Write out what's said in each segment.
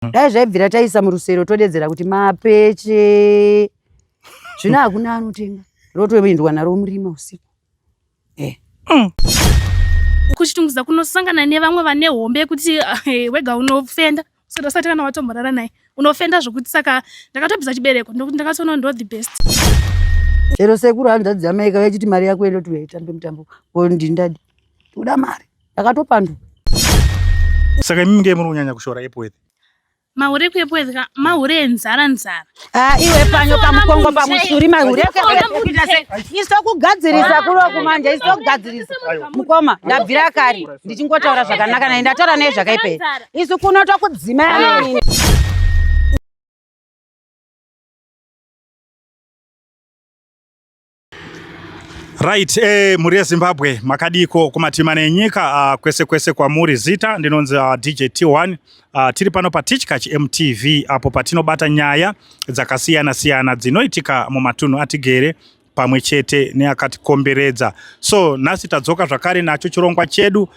Dai zvaibvira taisa murusero todedzera kuti mapeche. Zvino hakuna anotenga. Rotoendwa naro murima usiku. Eh. Kuchitungwiza kunosangana nevamwe vane hombe yekuti eh, wega unofenda usati usati kana watomborara naye unofenda zvokuti saka ndakatobvisa chibereko ndokuti ndakatoona ndo the best. Chero sekuru hanzvadzi yamai kava ichiti mari yako indoti uitambe mutambo. Ko ndindadi. Kuda mari. Ndakatopanduka. Saka imi nge muri kunyanya kushora Epworth. Mahure ekuEpworth ka mahure enzara nzara. Ah, iwe panyo pamukongo pamusuri mahure ekuita sei? Isokugadzirisa kuroku manje isokugadzirisa. Mukoma ndabvira kare ndichingotaura zvakanaka naye ndataura naye zvakaipa. Isu kuno tokudzima yanini. Right, eh, mhuri yeZimbabwe makadiko kumativi mana enyika uh, kwese kwese kwamuri. Zita ndinonzi uh, DJ T1. Uh, tiri pano paTichkach MTV apo patinobata nyaya dzakasiyana siyana dzinoitika mumatunhu atigere pamwe chete neakatikomberedza. So nhasi tadzoka zvakare nacho chirongwa chedu uh,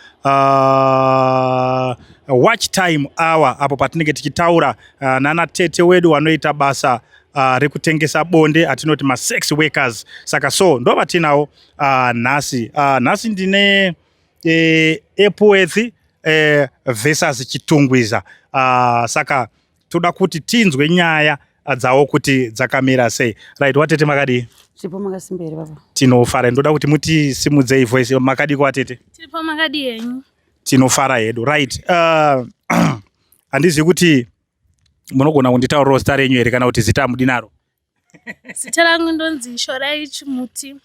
watch time hour apo patinenge tichitaura uh, nana tete wedu wanoita basa uh, rekutengesa bonde atinoti masex workers saka so ndo vatinawo uh, nhasi uh, nhasi ndine eh, Epworth eh, versus Chitungwiza uh, saka toda kuti tinzwe nyaya dzawo kuti dzakamira sei. Right, watete makadii? Tiripo makasimba here baba? Tinofara, ndoda kuti mutisimudzei voice. Makadii kwatete? Tiripo makadii henyu? Tinofara hedu. Right. Handizivi kuti munogona kunditaurirawo zita renyu here kana kuti zita hamudi naro? Zita rangu ndonzi Shorai Chimuti.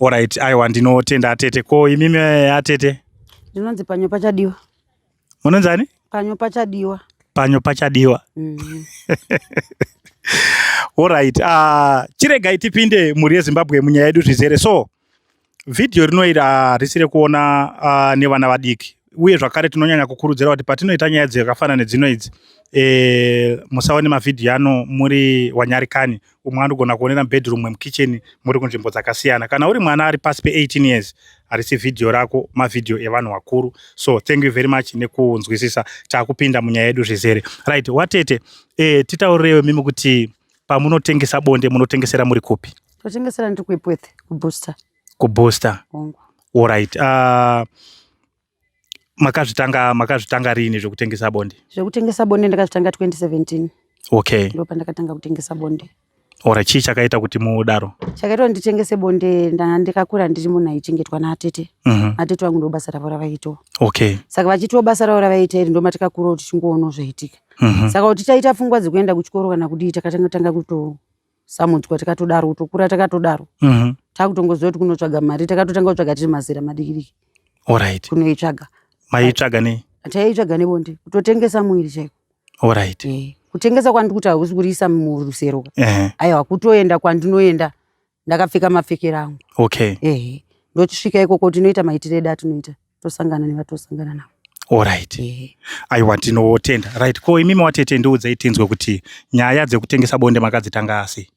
Alright, aiwa ndinotenda atete. Ko imimi atete? Ndinonzi Panyo Pachadiwa. Munonzi ani? Panyo Pachadiwa. Panyo Pachadiwa. Alright, chiregai tipinde mhuri yeZimbabwe munyaya yedu zvizere. So, vhidhiyo rino iri harisi rekuona nevana vadiki uye zvakare tinonyanya kukurudzira kuti patinoita nyaya dzakafanana nedzino idzi e, musaone mavhidhiyo ano muri wanyarikani. Umwe anogona kuonera mubedroom mukitchen muri kunzvimbo dzakasiyana. Kana uri mwana ari pasi pe18 years harisi vhidhiyo rako, mavhidhiyo evanhu vakuru. So thank you very much nekunzwisisa. Takupinda munyaya yedu zvizere. Right, watete e, titaurirewo mimi kuti pamunotengesa bonde munotengesera muri kupi? Totengesera ndiri kuEpworth, kuBooster. KuBooster. Hongu. Alright. Makazvitanga rini zvekutengesa bonde? Zvekutengesa bonde ndakazvitanga 2017. Okay. Ndipo pandakatanga kutengesa bonde. Alright, chii chakaita kuti mudaro? Chakaita kuti nditengese bonde ndakakura ndiri munhu aichengetwa naatete. Atete vangu ndo basa ravo ravaitawo. Okay. Saka vachiitawo basa ravo ravaita iri ndo matakakurawo tichingoonawo zvaiitika. Saka kuti taita pfungwa dzekuenda kuchikoro kana kudii takatanga tanga kutosamudzwa takatodaro kutokura takatodaro. Takutongoziva kuti kunotsvaga mari takatotanga kutsvaga tiri mazera madikidiki. Alright. Kunoitsvaga. Maiitsvaga nei? Taiitsvaga nebonde kutotengesa muviri chaiko. Alright. Kutengesa kwandiri kuti hakusi kuriisa murusero. Aiwa kutoenda kwandinoenda ndakapfeka mapfekero angu. Okay. Ndochisvika ikoko tinoita maitire edu atinoita tosangana nevatosangana navo. Alright. Aiwa tinotenda. Right, ko imimi watete ndiudzei tinzwe kuti nyaya dzekutengesa bonde makadzitanga sei?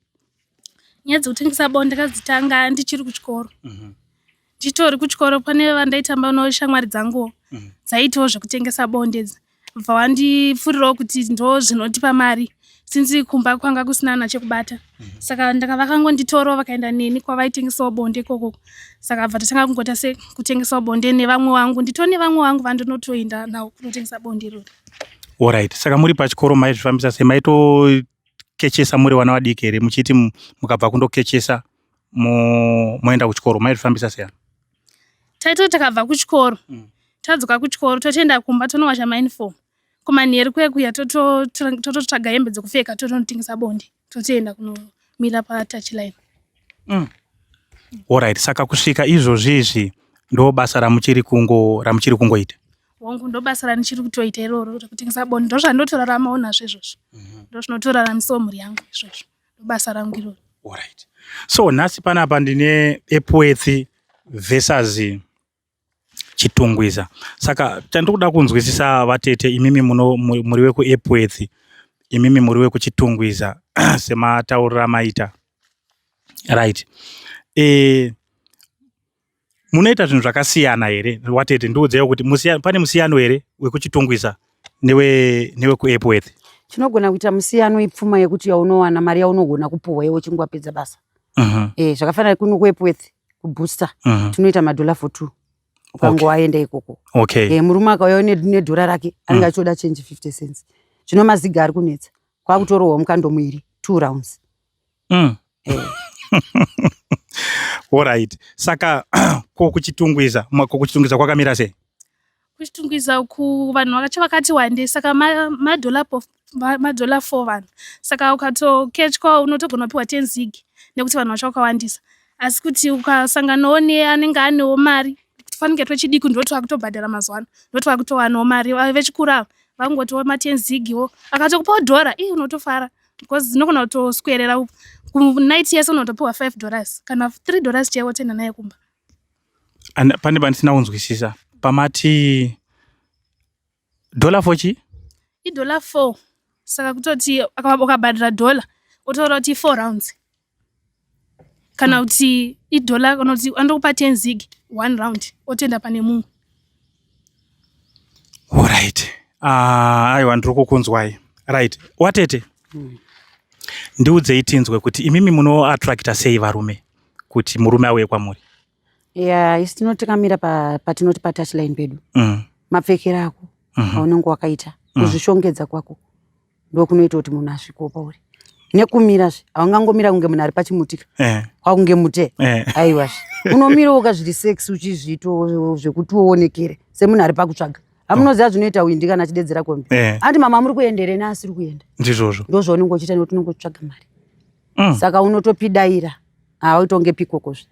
Nyaya dzekutengesa bonde ndakadzitanga ndichiri kuchikoro. Nditori kuchikoro pane vandaitamba neshamwari dzangu dzaiitawo zvekutengesa bonde idzi. Bva wandipfurirawo kuti ndo zvinotipa mari since kumba kwanga kusina na chekubata. Saka vakangonditorawo vakaenda neni kwavaitengesawo bonde ikoko. Saka bva tatanga kungoita se kutengesawo bonde nevamwe vangu. Nditori nevamwe vangu vandinotoenda navo kunotengesa bonde iroro. Alright, saka muri pachikoro maizvifambisa sei? Maitokechesa muri vana vadiki here muchiti mukabva kundokechesa moenda kuchikoro maizvifambisa sei? Taitoti takabva kuchikoro tadzoka kuchikoro totoenda kumba tonowacha mauniform kumanheru kwekuya tototsvaga hembe dzekupfeka totonotengesa bonde totoenda kunomira patouch line. Alright, saka kusvika izvozvi izvi ndo basa ramuchiri kungoita? Hongu, ndo basa randichiri kutoita iroro rekutengesa bonde, ndo zvandotoraramawo nazvo izvozvo. Ndo zvinotoraramisawo mhuri yangu izvozvo, ndo basa rangu iroro. Alright. So nhasi panapa ndine Epworth versus Chitungwiza. Saka chandiri kuda kunzwisisa vatete, imimi muri wekuEpworth, imimi muri wekuChitungwiza sematauriro amaita. Right. Munoita zvinhu zvakasiyana here watete? Ndiudzeiwo kuti pane musiyano here wekuChitungwiza Newe newekuEpworth. Chinogona kuita musiyano ipfuma yekuti yaunowana, mari yaunogona kupuhwa iwe uchinge wapedza basa. Zvakafanana kuno kuEpworth, kuBooster, tinoita madhola for two ukangowaenda ikoko. Murume akauya nedhora rake anenge achitoda change 50 cents. Zvino maziga ari kunetsa, kwakutorohwa mukando muiri 2 rounds. Alright. Saka ko kuChitungwiza, ko kuChitungwiza kwakamira sei? KuChitungwiza uku vanhu vakacho vakati wandei, saka madhola madhola 4 vanhu. Saka ukatokechwa unotogona kupiwa 10 zig nekuti vanhu vacho vakawandisa. Asi kuti ukasanganawo neanenge anewo mari, fanike twechidiki ndo twakutobhadhara mazuva ano, ndo twakutowanawo mari. Vechikuru ava vangotiwo ma10 zigiwo, akatokupawo dhora ii unotofara, because dzinogona kutoswerera kunight yese unotopiwa $5 kana $3 chaiwo, wotoenda naye kumba. Pane pandisina kunzwisisa pamati dollar for chi? Idollar 4, saka kutoti ukabhadhara dollar otaura kuti 4 rounds, kana kuti idollar, kana kuti andokupa 10 zig one round, otoenda pane mumwe. Alright. Aiwa, ndiri kukunzwai. Right, watete, ndiudzei tinzwe kuti imimi munoattracta sei varume, kuti murume auye kwamuri? Ya, isi tinotikamira patinoti patouchline pedu. Mapfekero ako aunenge wakaita, kuzvishongedza kwako ndokunoita kuti munhu asvikewo pauri. Nekumirazve, haungangomira kunge munhu ari pachimutika, kwakunge mute. Aiwazve, unomirawo kazviri sexy, uchizviitawo zvekuti uonekere semunhu ari pakutsvaga. Hamunoziva zvinoita windi kana achidedzera kombi, andi mama muri kuendere neasiri kuenda. Ndizvozvo. Ndozvaunenge uchiita nekuti unenge uchitsvaga mari. Saka unotopidaira, hautonge pikokozve.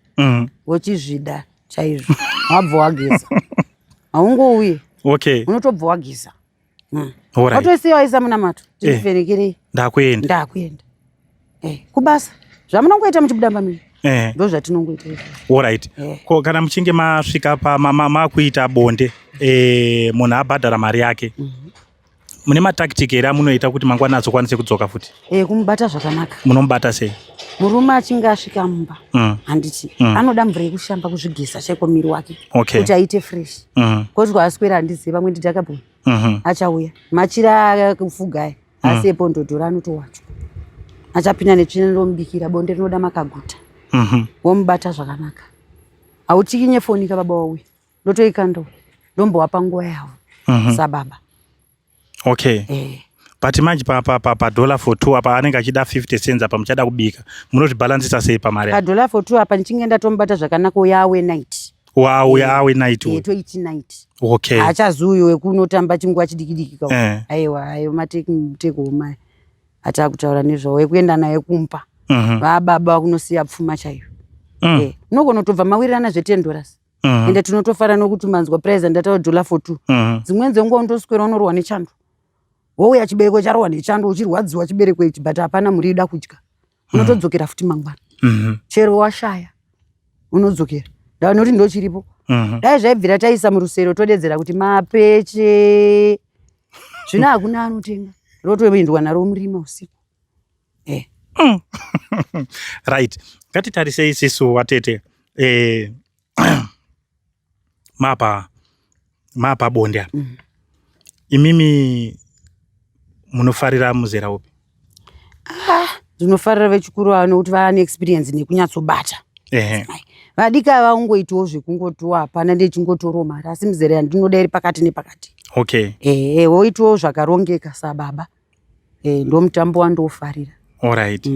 Uchizvida chaizvo, wabva wageza, haungouye. Unotobva wageza. Watoisiya waisa munamato, tivhenekerei. Ndakuenda. Ndakuenda kubasa. Zvamunongoita muchibuda pamiri, ndo zvatinongoita izvozvo. Alright. Ko kana muchinge masvika makuita bonde, munhu abhadhara mari yake, mune matactic here amunoita kuti mangwana azokwanise kudzoka futi? Kumubata zvakanaka. Munomubata sei? Murume achinge asvika mumba, handiti, anoda mvura yekushamba, kuzvigeza chaiko miri wake, kuti aite fresh. Koti kwaaswera handizivi, vamwe ndidhakabhoni. Achauya machira kufuga aya, asi epondodhora anotowachwa. Achapinda netsvina, ndomubikira bonde rinoda makaguta. Womubata zvakanaka, hautikinye foni ka, baba wauya, ndotoikanda, ndombowapa nguva yavo sababa. But manje padollar for two apa anenge achida 50 cents, apa muchada kubika, munozvibhalansisa sei pamari apa? Padollar for two apa ndichinge ndatomubata zvakanaka, uyawe night. Wauya awe night uyu. Toiti night. Haachazi uyo wekunotamba chinguva chidiki diki ka. Aiwa, ayo matekehome atakutaura nezvawo, ekuenda naye kumpa vababa kunosiya pfuma chaiyo. Unogona kutobva mawirirana zve$10. Ende tinotofara nokuti manzwa price, ndataura dollar for two. Dzimweni dzenguva unotoswera unorohwa nechando, wouya chibereko charohwa nechando, uchirwadziwa chibereko ichi, but hapana mhuri ida kudya. Unotodzokera futi mangwana. Chero washaya unodzokera, ndanoti ndochiripo. Dai zvaibvira taisa murusero, todedzera kuti mapeche. Zvino hakuna anotenga, rotoendwa naro murima usiku. Right, ngatitarisei isisu watete, mapa bonde apa. Imimi munofarira muzera upi? Ndinofarira vechikuru ava nokuti vane experience nekunyatsobata. Vadiki ava ungoitawo zvekungotiwo hapana, ndechingotorawo mari, asi mizera yandinoda iri pakati nepakati. Ehe, woitawo zvakarongeka sababa. Ndo mutambo wandofarira. Alright.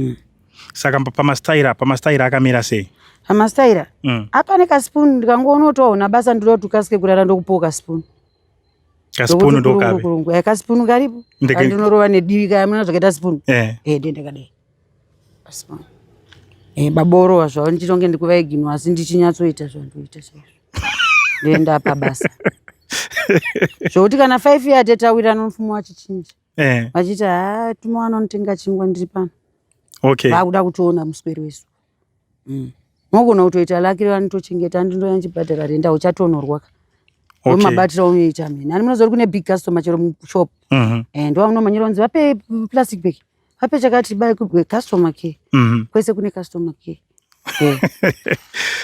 Saka pamastaira akamira sei? Pamastaira apane kasipunu, ndikangoona kuti waona basa, ndoda kuti ukasike kurara, ndokupawo kasipunu. Kasipunu ndokapi? Kasipunu karipo andinorova nedivi kaya, muna zvakaita sipunu. Ndendakadai kasipunu. Baborova zvavo, ndichitonge ndikuvaiginwa, asi ndichinyatsoita zvandoita chaizvo, ndoenda pabasa zvokuti kana 5 yate tawirana, mupfumo wachichinja. Vachiti, ha, timowana unotenga chingwa, ndiri pano. Vakuda kutoona musweri wesu. Mogona kutoita laki vanotochengeta, andindoya ndichibhadhara renda, uchatonorwa ka. Ndomabatira unoita mheni ani, munoziva kuti kune big customer chero mushop. Ndo vanomhanyira kunzi vape plastic bag, vape chakati, bai customer care. Kwese kune customer care.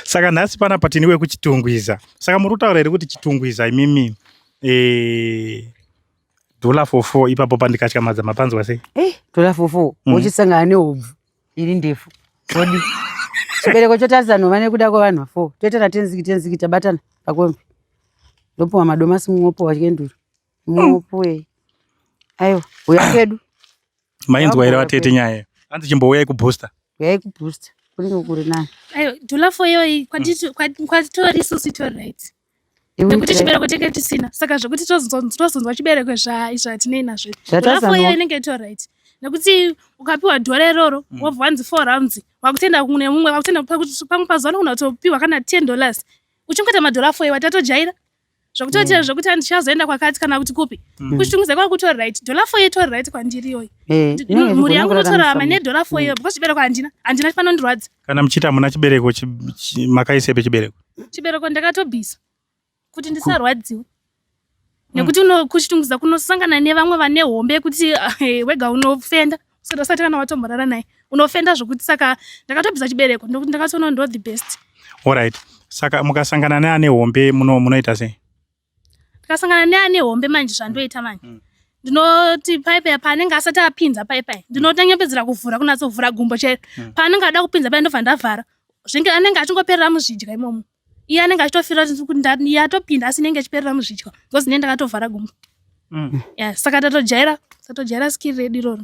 Saka nhasi panapa tiniwe kuChitungwiza. Saka muri kutaura here kuti Chitungwiza imimi, Dollar for four ipapo pandikatyamadza mapanzwa sei? Eh, dollar for four wochisangana nehobvu iri ndefu wodi chibereko chotarisa nhova nekuda kwevanhu four toita natenziki tenziki tabatana pakombi ndopuwa madomasi mumwe wopuwa kenduru mumwe wopuwei aiwa uya kwedu. Mainzwa here vatete nyaya? Hanzi chimbouyai kubooster. Uyai kubooster kunenge kuri nani. Aiwa dollar for iyoyi kwatitori isusu itori right. Nekuti chibereko tenge tisina saka zvekuti tozonzwa chibereko zvatinei nazvo. Dollar for iyoyi inenge itori right. Nekuti ukapiwa dhora iroro wobva wanzi 4 rounds wakutenda kune mumwe wakutenda pamwe pazuva unogona kutopiwa kana 10 dollars uchingoita madhora 4 iwa tatojaira zvekutotira zvekuti handichazoenda kwakati kana kuti kupi. Kuchitungwiza kwako kutori right dollar 4 itori right kwandiri iyoyi. Mhuri yangu inotorarama nedollar 4 iyoyo because chibereko handina handina panondirwadza. Kana muchiti hamuna chibereko makaisepi chibereko? Chibereko ndakatobvisa kuti ndisarwadziwe nekuti kuchitungwiza kunosangana nevamwe vane hombe yekuti wega unofenda usati kana watomborara naye unofenda zvokuti saka ndakatobvisa chibereko ndokuti ndakatoona ndo the best. Alright, saka mukasangana neane hombe munoita sei? Ndikasangana neane hombe manje zvandoita manje ndinoti paipai paanenge asati apinza paipai ndinotanyepedzera kuvhura kunatsovhura gumbo chairo paanenge ada kupinza pai ndobva ndavhara zvinge anenge achingoperera muzvidya imomo iye anenge achitofira kuti yatopinda asi inenge ichiperera muzvidya because ndinenge ndakatovhara gumbo. Yeah, saka tatojaira skill redu iroro.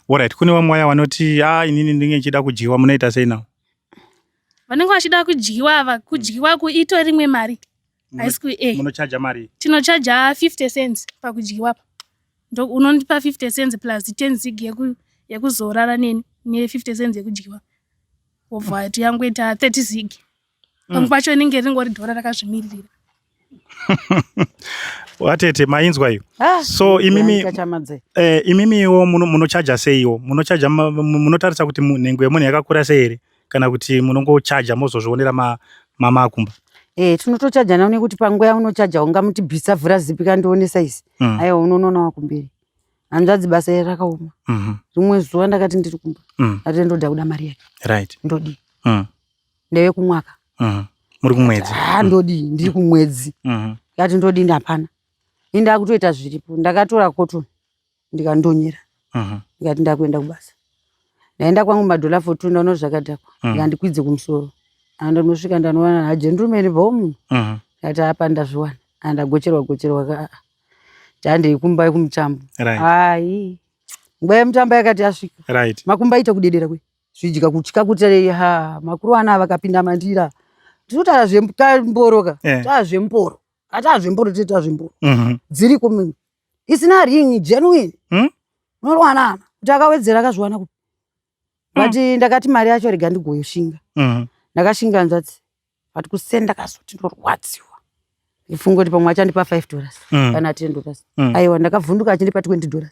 Alright, kune vamwe vaya vanoti a inini ndinge ndichida kudyiwa munoita sei nawo? Vanenge vachida kudyiwa ava kudyiwa kuito rimwe mari haisi ku Munochaja mari? Tinochaja 50 cents pakudyiwa pa. Ndo unondipa 50 cents plus 10 zig yekuzorara neni ne 50 cents yekudyiwa. Wobva yangoita 30 zig. Pamwe pacho inenge ringori dhora rakazvimiririra. Watete mainzwa iyo. So imimi imimiwo munochaja seiwo? Munochaja munotarisa kuti nhengo yemunhu yakakura sei here kana kuti munongochaja mozozvionera mamakumba? Tinotochaja nawo nekuti panguva yaunochaja ungamuti bvisa vhura zipi kandione size. Aiwa unonoona wakumberi. Hanzvadzi basa iri rakaoma. Rimwe zuva ndakati ndiri kumba. Ati ndoda kuda mari yake. Right. Ndodii? Ndeve kumwaka. Muri kumwedzi. Ndodii? Ndiri kumwedzi. Ndikati ndodii hapana. Ini ndakutoita zviripo. Ndakatora cotton ndikandonyera. Ndikati ndakuenda kubasa. Ndaenda kwangu madhola 42 ndaona zvakadhakwa. Ndikandikwidze kumusoro. Andonosvika ndanowana gentleman bhomu. Ndikati apa ndazviwana. Andagocherwa gocherwa ka. Tandei kumba kumutambo. Right. Ai. Nguva yemutambo yakati yasvika. Right. Makumba aita kudedera kwe. Zvidya kutya kuti ha makuru ana vakapinda mandira. Tinotaura zvemboro ka. Taa zvemboro. Ata zvemboro toita zvemboro. Dziriko mimwe. Isina ring genuine. Unorwana kuti akawedzera akazviwana kupi. But ndakati mari yacho rega ndigoyoshinga. Ndakashinga hanzvadzi. But kusenda kazoti ndorwadziwa. Ndifunga kuti pamwe achandipa $5 kana $10. Aiwa ndakavhunduka achindipa $20.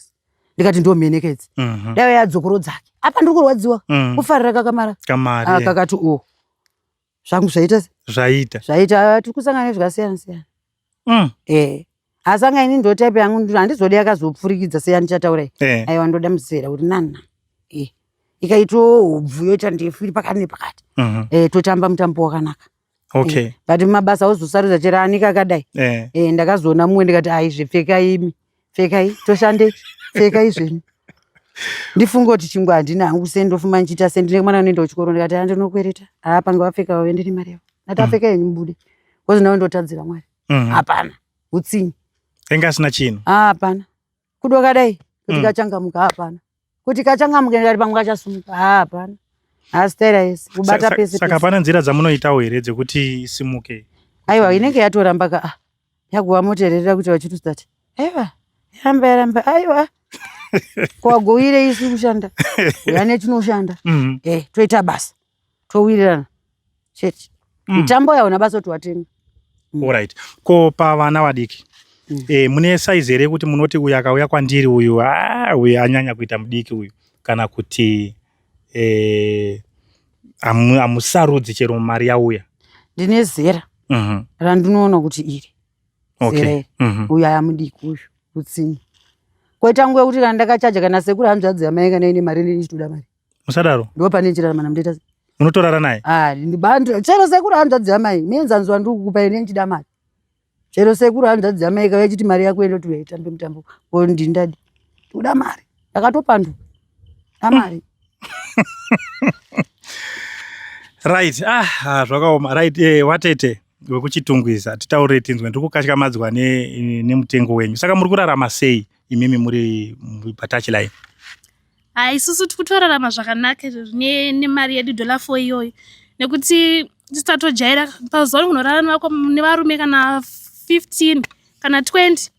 Ndikati ndomhenekedza. Dai yadzokoro dzake. Apa ndiri kurwadziwa. Kufarira kakamara. Kamari. Kakati o. Zvangu zvaita zvaita. Zvaita tiri kusangana nezvakasiyana siyana. Asi anga ini ndo type yangu handizodi yakazopfurikidza seyandichataura iyi. Aiwa ndoda muzera uri nana. Ikaitawo hobvu yoita ndefu iri pakati nepakati. Totamba mutambo wakanaka. Okay. But mabasa ozosarudza chero ani kakadai. Ndakazoona mumwe ndikati ai zvepfekai imi. Pfekai toshandei. Pfekai zvenyu. Ndifunge kuti chingwa handina hangu sendofuma ndichiita sendine mwana unoenda kuchikoro ndikati andinokwereta. Pange wapfeka wave ndine mari yavo. Ndati apfeka henyu mubude. Kozi nawe ndotadzira Mwari. Hapana. Utsinye. Enga asina chinhu. Hapana. Kudo kadai kuti kachangamuka hapana. Kuti kachangamuka ndikati pamwe kachasumuka hapana. Asitaira yese kubata pese. Saka hapana nzira dzamunoitawo here dzekuti isimuke? Aiwa inenge yatoramba ka. Yaguva motererera kuti vachitustati. Aiwa yaramba yaramba aiwa. Kwagoire isi kushanda. Uya nechinoshanda. Toita basa. Towirirana. Chete. Mitambo yaona basa kuti watenga. Alright. Ko pavana vadiki. Mune size here kuti munoti uyu akauya kwandiri uyu uyu anyanya kuita mudiki uyu kana kuti amusarudzi chero mari yauya? Ndine zera randinoona kuti iri. Okay. Uyu aya mudiki uyu utsinye. Koita nguva yekuti kana ndakachaja kana sekuru hanzvadzi yamai kana ine mari ndichitoda mari. Musadaro. Ndo pane chirarama namutoita. Munotorara naye? Chero sekuru hanzvadzi yamai mienzaniso wandiri kukupa ine ndichida mari. Chero sekuru hanzvadzi yamai ikauya ichiti mari yako indoti uyai tambe mutambo. Ko ndindadi. Ndikuda mari. Ndakatopanduka. Amari. Right. Ah, ah, zvakaoma. Right, eh, watete wekuchitungwiza titaurire tinzwe ndiri kukatyamadzwa nemutengo ne wenyu. Saka muri kurarama sei imimi muri patouch line? Ha, isusu tiri kutorarama zvakanaka izvozvi nemari yedu dollar 4 iyoyo nekuti tisatojaira pazuva ringonorara nevarume kana 15 kana 20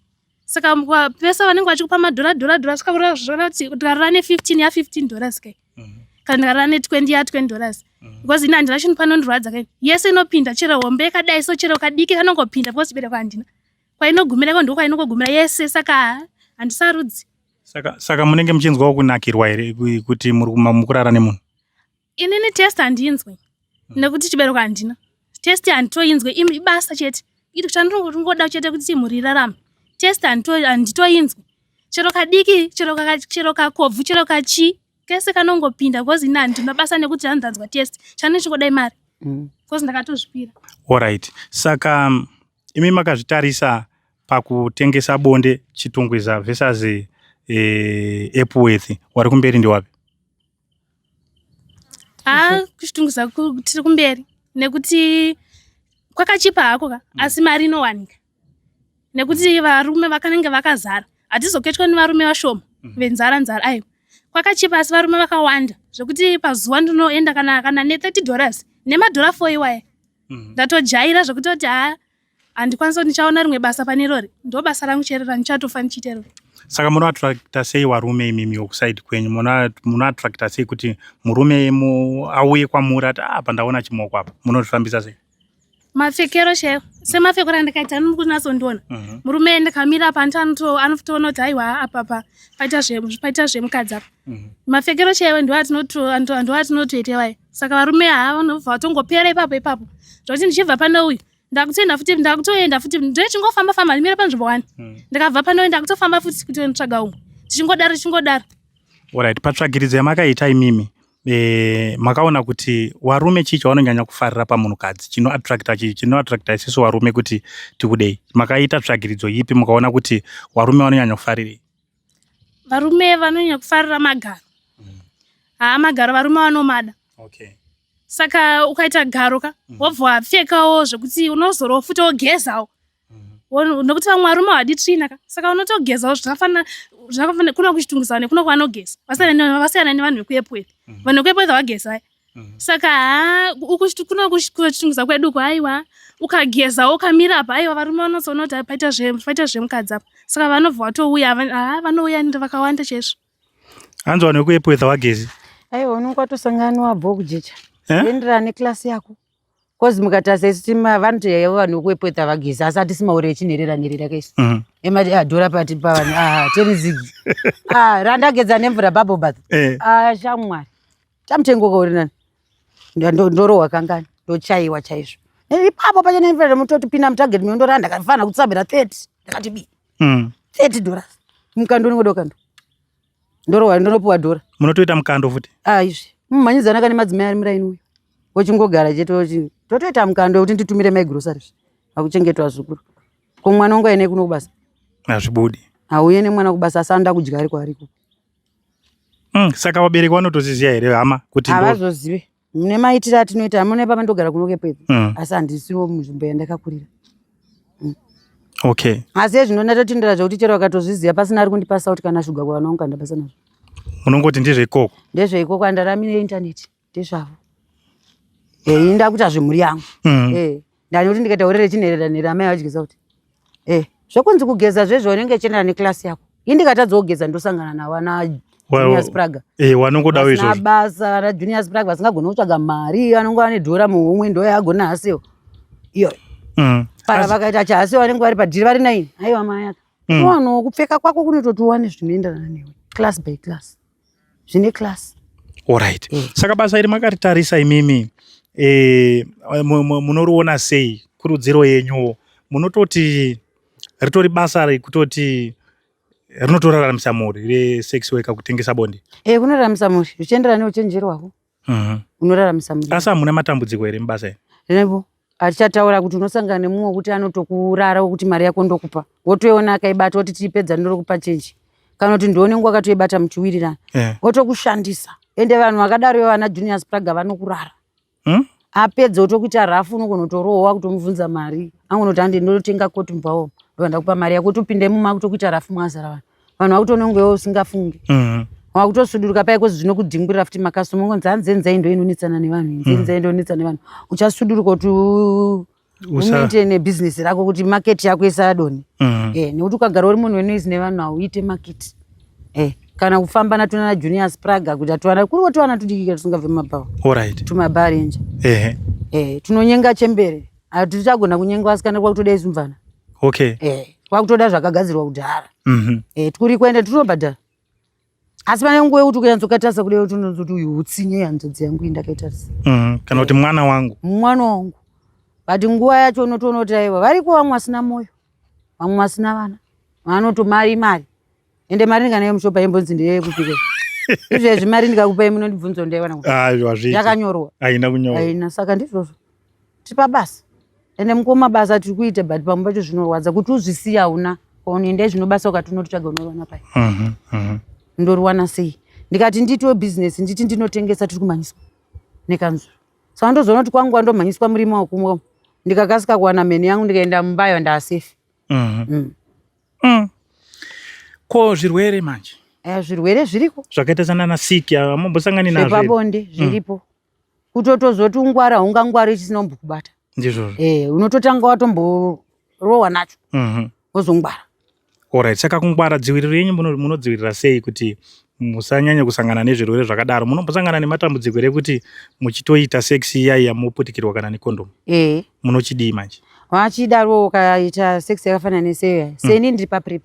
saka pese vanenge vachikupa madhora dhora dhora saka kureva kuti ndikarara ne15 ya 15 dollars kai mhm. kana ndikarara ne20 ya 20 dollars mhm. because ini handina chinhu panondirwadza kai yese inopinda chero hombe yakadai so chero kadiki kanongopinda because chibereko handina kwainogumira ko ndokwainongogumira yese saka handisarudzi saka saka munenge muchinzwawo kunakirwa here kuti muri mukurara nemunhu inini test handinzwe hmm. nekuti chibereko handina test handitoinzwe ibasa chete iri chandinongoda chete kuti mhuri irarame test handitoinzwe chero kadiki chero kakobvu chero kachii kese kanongopinda because ini handina basa nekuti handanzwa test chandichingoda imari mm. because ndakatozvipira Alright. Saka imi makazvitarisa pakutengesa bonde Chitungwiza versus eh, Epworth wari kumberi ndiwapi? Haa kuchitungwiza tiri kumberi nekuti kwakachipa hako ka asi mari inowanika nekuti varume vakanenge vakazara hatizoketwa nevarume vashoma mm. venzara nzara aiwa kwakachipa asi varume vakawanda zvekuti pazuva ndinoenda kana kana ne30 dollars nemadhora 4 iwaya mm. ndatojaira zvekutoti haa handikwanisa kuti ndichaona rimwe basa pane rori ndo basa rangu chero randichatofa ndichiita irori saka munoattracta sei varume imimi wokusaidi kwenyu munoattracta sei kuti murume auye kwamuri ati apa ah, ndaona chimoko apa munozvifambisa sei mapfekero chaiwo semapfekero andikaita anokunyatsondiona mhm. murume ndikamira apa anotoona kuti aiwa apapa paita zvemukadzi apa mhm. mapfekero chaiwo ndoatinotoita wayo saka varume haa vanobva vatongopera ipapo ipapo zvakuti ndichibva pane uyu ndakutoenda futi ndakutoenda futi ndochingofamba famba ndimire panzvimbo wani hmm. ndikabva pano ndakutofamba futi kuti nditsvaga umwe tichingodaro tichingodaro Alright, patsvagiridzo yamakaita imimi e, makaona kuti warume chii chavanonyanya kufarira pamunhukadzi chinoattracta chii chinoattracta isisu warume kuti tikudei makaita tsvagiridzo ipi mukaona kuti warume vanonyanya kufarirei varume vanonyanya kufarira magaro mm. haa magaro varume vanomada okay. Saka ukaita garo ka mm. wobva wapfekawo zvekuti unozorowo futi wogezawo mm. nokuti vamwe varume havadi tsvina ka saka unotogezawo zvakafanana zvakafanana kuno kuchitungisa nekuno kwavanogeza vasiyana nevanhu vekuepweth mm. vanhu vekuepweth havageza mm. saka haa kuno kuchitungisa kwedu uko aiwa ukagezawo ukamira apa aiwa varume vanozoona kuti paita zvemukadzi apa saka vanobva vatouya haa vanouya vakawanda chaizvo Hanzi vanhu vekuEpworth havagezi. Aiwa unenge watosangana wabva kujecha. Eh? Enderana neclass yako. Cause mukatarisa isu tima vanoti yaiva vanhu vekuEpworth havagezi asi hatisi mahure echinherera nherera kaisu. Mm. Emati adhora pati pavanhu ah teni zigi. Ah randageza nemvura bubble bath. Eh. Ah shamwari. Tamutengo kauri nani? Ndorohwa kangani? Ndochaiwa chaizvo. Ipapo pacho nemvura mutoti pinda mutarget muyondora ndakafanira kutsabira 30. Ndakati bi. Mm. 30 dollars. Mukando unenge dokando. Ndorohwa ndonopiwa dhora. Munotoita mukando futi? Ah izvi. Mumhanyidzana kane madzimai ari muraini uyu. Wochingogara chete wochi. Totoita mukando wekuti nditumire mai groceries. Akuchengetwa zukuru. Ko mwana wangu aine kuno kubasa? Hazvibudi. Auye nemwana kubasa asi anoda kudya ariko ariko. Mm, saka vabereki vanotoziziva here hama kuti havazozive mune maitiro atinoita mune papa ndogara kuno kepedzi mm. asi handisiwo munzvimbo yandakakurira mm. Okay asi ezvino ndatotendera zvekuti chero vakatozviziva pasina ari kundipasa kuti kana shuga kuvana vangu kandabasa nazvo munongoti ndezveikoko ndezveikoko andarami neintaneti ndezvavo eh, ini ndakuita zvemhuri yangu mm. eh, ndani kuti ndikaita hure rechinherera nherera amai vadyisa kuti eh, zvekunzi kugeza zvezvo unenge ichienderana neklasi yako ini ndikatadza kugeza ndosangana navo ana Junior Spraga eh wanongodawo izvozvo basa ana Junior Spraga vasingagoni kutsvaga mari anongo ane dhora muhomwe ndo yaagona hasiyo iyo mm. para vakaita chahasiyo vanenge vari padhiri vari naini aiwa mai aka mm. wano kupfeka kwako kunototi uwane zvinoenderana newe class by class zvine class Alright. Mm. Saka basa iri makaritarisa imimi eh, munoriona sei kurudziro yenyuwo munototi ritori basa rekutoti rinotoraramisa mhuri resex worker kutengesa bonde Eh, kunoraramisa mhuri zvichienderana neuchenjeri hwako. Mm -hmm. Unoraramisa mhuri. Asi hamuna matambudziko here mubasa iri? Revo. Hatichataura kuti unosangana nemumwe wekuti anotokurara wekuti mari yako ndokupa wotoiona akaibata woti tiipedza ndorokupa chenji kana kuti ndione nguva akatoibata muchiwirirana Eh. wotokushandisa ende vanhu vakadaro ivo vana junior spraga vanokurara Apedza wotokuita rafu unogona kutorohwa kutomubvunza mari angonoti hande ndotenga koti mbawo ndobva ndakupa mari yako topinda imomo akutokuita rafu mwazara vanhu vanhu vakutoona iwe usingafungi wakutosuduruka paye kozi zvinokudhingurira futi makasitoma ungonzi hanzi enzai ndoinonetsana nevanhu inzi enzai ndoinetsana nevanhu uchasuduruka kuti umaintaine bhizinesi rako kuti maketi yako isadonhe. Nekuti ukagara uri munhu wenoise nevanhu hauite maketi. Kana kufamba natona najunior spraga kuti atiwana kuriwo tiwana tudiki tusingabve mumabhawa. Alright. Tumabharenja. Ehe. Tunonyenga chembere hatichagona kunyenga vasikana kwakutoda isu mvana. Okay. Kwakutoda zvakagadzirwa kudhara. Kuri kuenda tinobhadhara asi pane nguva yekuti ukanyatsokatarisa kudai kuti unozoti uyu utsinye hanzvadzi yangu iyi ndakaitarisa. Kana kuti mwana wangu. Mwana wangu. But nguva yacho unotoona kuti aiwa variko vamwe vasina moyo vamwe vasina vana vanoti mari mari ende mari ndikanayo mushopa yembonzi ndeyekupika izvezvi mari ndikakupai munondibvunza ndaiwana kupi? Aiwa, hazviiti. Yakanyorwa. Haina kunyorwa. Haina, saka ndizvozvo tiri pabasa ende mukoma basa tiri kuita but pamwe pacho zvinorwadza kuti uzvisiya hauna paunoenda zvino basa ukati unototsvaga unoriwana pai. Ndoriwana sei ndikati ndiitewo business nditi ndinotengesa tiri kumhanyiswa nekanzuro saka ndozoona kuti kwangu wandomhanyiswa murimo wakumwa ndikakasika kuwana mheni yangu ndikaenda mumbayo ndaasefi. Ko zvirwere manje? Zvirwere zviriko zvakaita sanana siki amumbosangani nazvo here? Zvepabonde zviripo. Kutotozoti ungwara haungangwari chisina kumbokubata. Ndizvozvo. Unototanga watomborohwa nacho wozongwara. Alright, saka kungwara dziviriro yenyu munodzivirira sei kuti musanyanye kusangana nezvirwere zvakadaro? Munombosangana nematambudziko here kuti muchitoita sex iya iya moputikirwa kana nekondomu? Munochidii manje? Wachidaro ukaita sex yakafanana neseyo seni ndiri paPrep.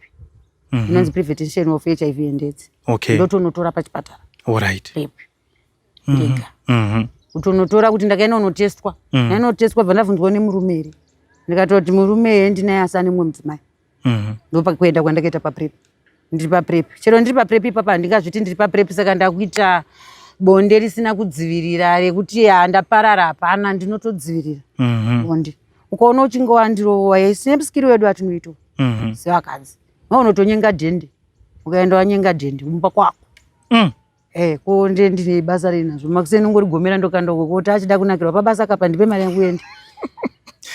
Inonzi prevention of HIV and AIDS. Okay. Ndotonotora pachipatara. Alright. PrEP. Ndega. Kutonotora kuti ndakaenda kunotestwa. Ndainotestwa bva ndabvunzwa nemurume here. Ndikatoti murume here ndinaye asi ane mumwe mudzimai. Ndopakuenda kwandakaita paPrep. Ndiri paPrep. Chero ndiri paPrep ipapa handingazviti ndiri paPrep saka ndakuita bonde risina kudzivirira rekuti handaparara hapana ndinotodzivirira. Bonde. Ukaona uchinge wandirowa sine skill yedu atinoita sevakadzi. Unotonyenga dhende. Ukaenda wanyenga dhende kumba kwako. Ko ndine basa rei nazvo makuseni ungorigomera ndokanda uko kuti achida kunakirwa pabasa kapa ndipe mari yangu uende.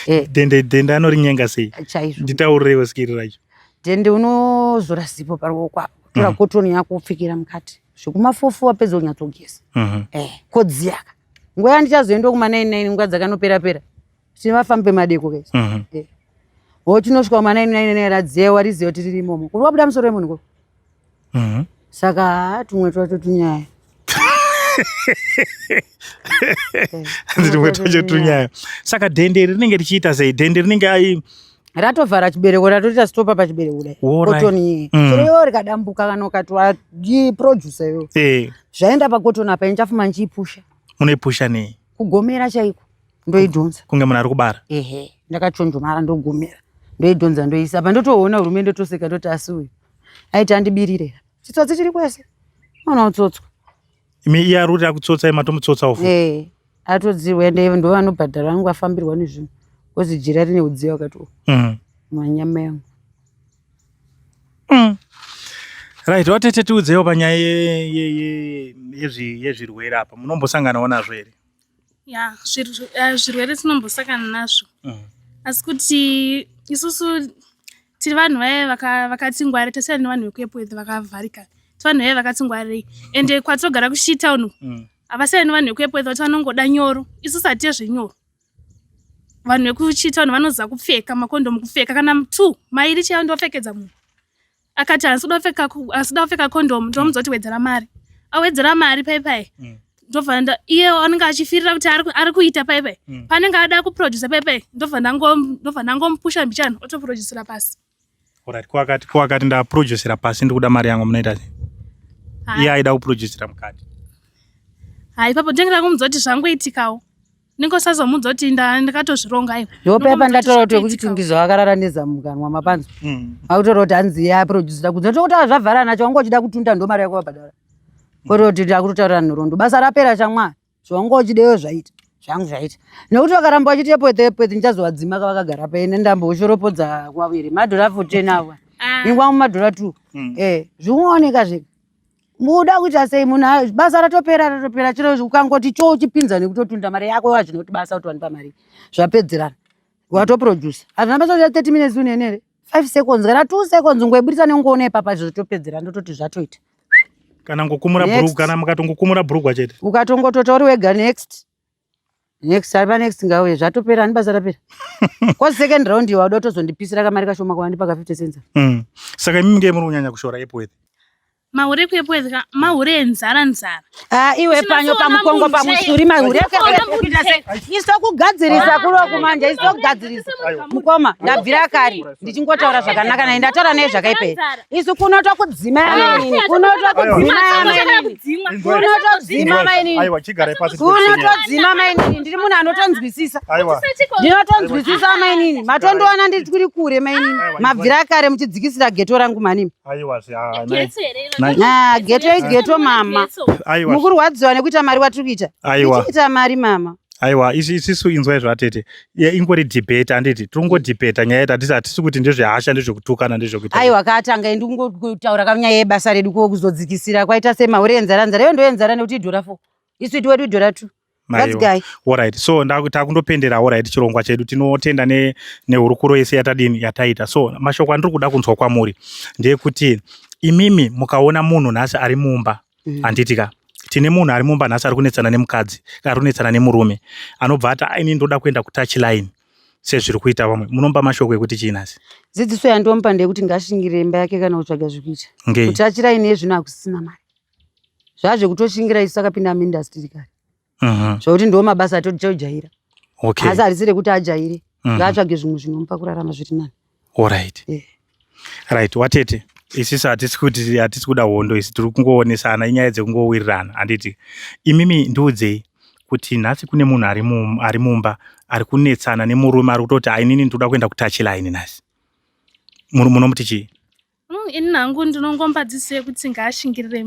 Dhende dhende anorinyenga sei? Chaizvo. Nditaurirewo skill racho. Dhende unozora sipo paruoko apo. Tora kotoni yako wopfekera mukati. Zvekumafofu wapedza unyatsogeza. Kodziyaka. Nguva yandichazoenda kuma 99 nguva dzakanopera pera. Tinovafambe madeko kese. Wochinosvika kuma 99 radziya wariziva kuti riri imomo. Kuri wabuda musoro wemunhu ko? Saka tumwe twacho tunyaya. Tumwe twacho tunyaya. Saka dhende iri rinenge richiita sei? Dhende rinenge ai ratovhara chibereko ratoita stopa pachibereko kudai. Kotoni. Chero iwo rikadambuka kana ukati waproducer iwo. Zvaenda pakotoni apa ndichafuma ndichiipusha. Unoipusha nei? Kugomera chaiko. Ndoidhonza. Kunge munhu ari kubara. Ehe, ndakachonjomara ndogomera. Ndoidhonza ndoisa. Apa ndotoona hurumende toseka toti asi uyu. Aiti andibirire. Chitsotsi chiri kwese. Mwana utsotswa. Imi iye ari kuti akutsotsa matomutsotsawo futi. Atodzirwa ende ndo vanobhadhara vangu vafambirwa nezvinhu. Kozi jira rine udziya wakati manyama yangu. Right, watete tiudzewo panyaya yezvirwere apa. Munombosanganawo nazvo here? Ya, zvirwere tinombosangana nazvo. Asi kuti isusu tiri vanhu vaya vakatingwarira, tasiyana nevanhu vekuEpworth vakavharika. Tiri vanhu vaya vakatingwarirei. Ende kwatinogara kuChitown havasiyani nevanhu vekuEpworth vati vanongoda nyoro. Isusu hatiye zvenyoro. Vanhu vekuChitown vanoziva kupfeka makondomu, kupfeka kana 2 mairi chaiwo ndopfekedza munhu. Akati handisi kuda kupfeka kondomu, ndomudza kuti wedzera mari. Awedzera mari pai pai. Ndobva iye anenge achifirira kuti ari kuita pai pai. Paanenge ada kuproducer pai pai, ndobva ndangomupusha mbichana otoproducera pasi. Alright, ko akati ndaproducera pasi ndikuda mari yangu munoita sei? Iye aida kuproducera mukati. Hai, ipapo ndinenge ndakumudza kuti zvangoitikawo. Ndinenge usazomudza kuti ndakatozvironga aiwa. Ndopepa ndataura kuti wekuchitungiza wakarara nezamukanwa mapanzo. Akutora kuti hanzi iye aproducera kunze tokuti zvavhara nacho wanga uchida kutunda ndo mari yako wabhadhara. Kwete kuti ndakutotaura nhoroondo. Basa rapera chamwa. Zvawanga uchideyo zvaita. Zvangu zvaita nekuti vakaramba vachiti epwete epwete, ndichazovadzima kavakagara paine ndamboshoropodza kwaviri madhora 14 ava. Ah. Ingwa mumadhora 2. Zvinooneka zvega muda kuita sei munhu basa ratopera, ratopera chiro. Ukangoti cho uchipinza nekutotunda mari yako, wazvinoti basa kuti wanipa mari, zvapedzerana, watoproducer. Hazvina basa kuti 30 minutes unenere 5 seconds kana 2 seconds, ungoibudisa nengoona ipapa, zvotopedzera, ndototi zvatoita. Kana ngokumura Next. bhurugwa, kana mukatongokumura bhurugwa chete. Ukatongotota uri wega, next, next, ari panext ngauye, zvatopera, ani basa rapera. Cause second round iwe wauda kutozondipisira kamari kashoma kwawandipa ka 50 cents. Saka imi nge muri kunyanya kushora Epworth? Mahure kuEpworth ka, mahure enzara nzara. Ah, iwe panyo Tinotsoona pamukongo munhu pamusuri mahure. Tinotsoona munhu chaiye. Isokugadzirisa kuroku manje, isokugadzirisa mukoma. Ndabvira kare ndichingotaura zvakanaka naye, ndataura naye zvakaipa. Isu kunotokudzima yamainini, kunotokudzima yamainini, kunotodzima mainini. Aiwa, chigarai pasi. Kunotodzima mainini. Ndiri munhu anotonzwisisa. Aiwa. Ndinotonzwisisa mainini, matondoona ndiri kure mainini. Mabvira kare muchidzikisira ghetto rangu manini. Aiwa. Ah, ghetto ighetto mama. Aiwa. Mukurwadziwa nekuita mari watiri kuita. Aiwa. Tichiita mari mama. Aiwa, isisu inzwai zvatete. Ingori debate, handiti? Tiringodhibheta nyaya yedu, hatisi kuti ndezvehasha, ndezvekutukana, ndezvekuita. Aiwa, katanga ndingotaura kanyaya yebasa redu, ko kuzodzikisira kwaita semahure enzara nzara. Iyo ndoyenzara nekuti idhora 4, isu iti wedu idhora 2. That's guy. Alright, so takundopendera, alright, chirongwa chedu. Tinotenda nehurukuro yese yatadini yataita. So mashoko andiri kuda kunzwa kwamuri ndeyekuti imimi mukaona munhu nhasi ari mumba, handiti ka, tine munhu ari mumba nhasi ari kunetsana nemukadzi, ari kunetsana nemurume, anobva ati, "Ah, ini ndoda kuenda kutouch line sezviri kuita vamwe," munomba mashoko ekuti chii nhasi? Dzidziso yandomupa ndeyekuti ngashingire imba yake kana kutsvaga zvekuita. Ngei? Kuti achiraini yezvino hakusisina mari, zvazvekutoshingira. Isu takapinda muindustry kare, zvokuti ndo mabasa atojaira. Asi harisi rekuti ajaire. Ngaatsvage zvimwe zvinomupa kurarama zviri nani. Alright. Right, watete, isisu hatisi kuti hatisi kuda hondo, isi tiri kungoonesana, inyaya dzekungowirirana, handiti? Imimi ndiudzei kuti nhasi kune munhu ari mumba ari kunetsana nemurume, ari kutoti, "Ainini ndoda kuenda kutouch line nhasi," munomuti chii? Ini hangu ndinongomba dzidziso yekuti ngaashingirire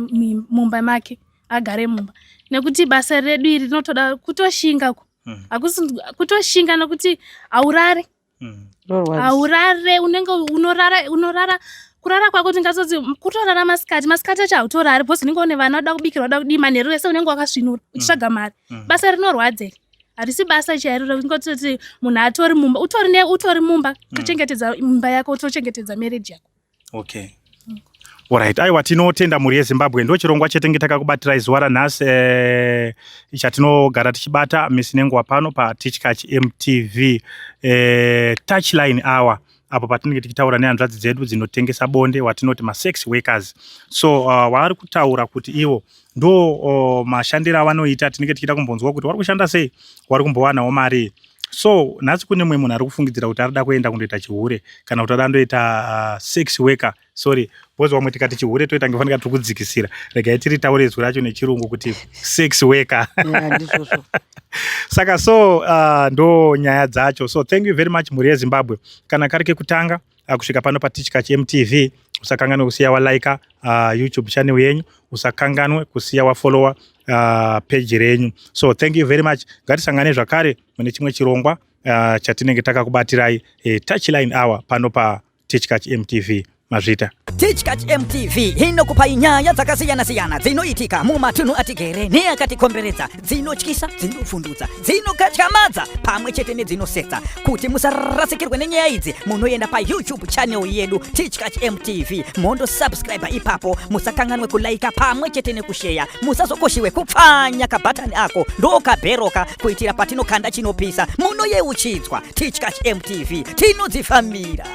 mumba make, agare mumba, nekuti basa redu iri rinotoda kutoshinga ku hakusi kutoshinga, nekuti haurare. Rorwadza. Haurare, unenge unorara, unorara kurara kwako tingatoti kutorara masikati, masikati acho hautorari because unenge une vana uda kubikira, uda kudii, manheru ese unenge wakasvinura uchitsvaga mari. Basa rinorwadza iri, harisi basa chairo rekungototi munhu atori mumba, utori mumba, tochengetedza imba yako, tochengetedza marriage yako. Okay, alright, aiwa, tinotenda mhuri yeZimbabwe. Ndo chirongwa chetenge takakubatirai zuva ranhasi, chatinogara tichibata misi nenguva pano paTichkach MTV, Touchline Hour, apo patinenge tichitaura nehanzvadzi dzedu dzinotengesa bonde, watinoti masex workers. So waari kutaura kuti ivo ndo mashandiro avanoita. Tinenge tichida kumbonzwa kuti vari kushanda sei, vari kumbowanawo mari. So nhasi kune mumwe munhu ari kufungidzira kuti arida kuenda kundoita chihure, kana kuti ada ndoita sex worker, sorry, because vamwe tikati chihure toita ngefanika tiri kudzikisira. Regai tiri taure izwi racho nechirungu kuti sex worker. Yeah, ndizvozvo. Saka so ndo nyaya dzacho. So thank you very much, mhuri yeZimbabwe. Kana kari kekutanga kusvika pano paTichkach MTV, usakanganwe kusiya walika YouTube channel yenyu, usakanganwe kusiya wafollowa page renyu. So thank you very much, ngatisangane zvakare mune chimwe chirongwa chatinenge takakubatirai, Touchline Hour, pano paTichkach MTV. Mazvita. Tichkach MTV inokupai nyaya dzakasiyana-siyana dzinoitika mumatunhu atigere neakatikomberedza, dzinotyisa, dzinofundutsa, dzinokatyamadza pamwe chete nedzinosetsa. Kuti musarasikirwe nenyaya idzi, munoenda paYouTube channel yedu Tichkach MTV, mondosubscribe ipapo. Musakanganwe kulaika pamwe chete nekusheya. Musazokoshiwe kupfanya kabhatani ako ndokabheroka, kuitira patinokanda chinopisa munoyeuchidzwa. Tichkach MTV, tinodzifambira.